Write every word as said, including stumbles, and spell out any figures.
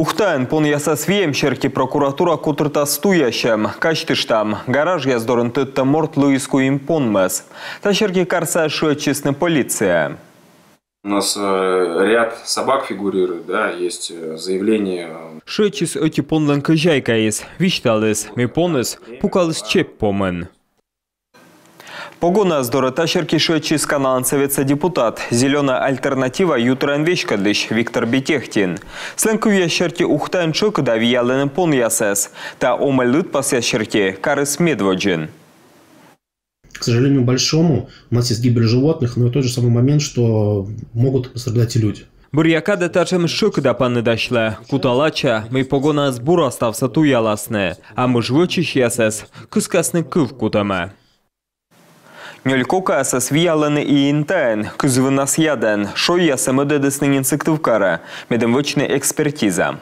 Ухтаын понъясӧс виӧм серти прокуратура котыртас туясьӧм. Казьтыштам, гаражъяс дорын тӧдтӧм морт лыйис куим понмӧс. Та серти карсаяс шыӧдчисны полицияӧ. У нас э, ряд собак фигурирует, да, есть э, заявление. Шыӧдчис ӧти понлӧн кӧзяйкаыс, висьталіс, мый поныс пукаліс чеп помын. Погонаяс дорӧ та серти шыӧдчис Каналан Сӧветса депутат, «Зелёная альтернатива» ютырӧн веськӧдлысь Виктор Бетехтин. Сылӧн кывъяс серти Ухтаын тшӧкыда виялӧны понъясӧс. Та омӧль лыдпасъяс серти карыс медводзын. К сожалению большому, у нас есть гибель животных, но и тот же самый момент, что могут пострадать и люди. Бӧръя кадӧ татшӧмыс тшӧкыда паныдасьлӧ. Кута лача, мый погонаяс бура ставсӧ туяласны, а мыж вӧчысьясӧс кыскасны кывкутӧмӧ. Нёль кокаясӧс виялӧны и Интаын, кызвыннас ядӧн. Шойяссӧ мӧдӧдісны нин Сыктывкарӧ, медым вӧчны экспертиза.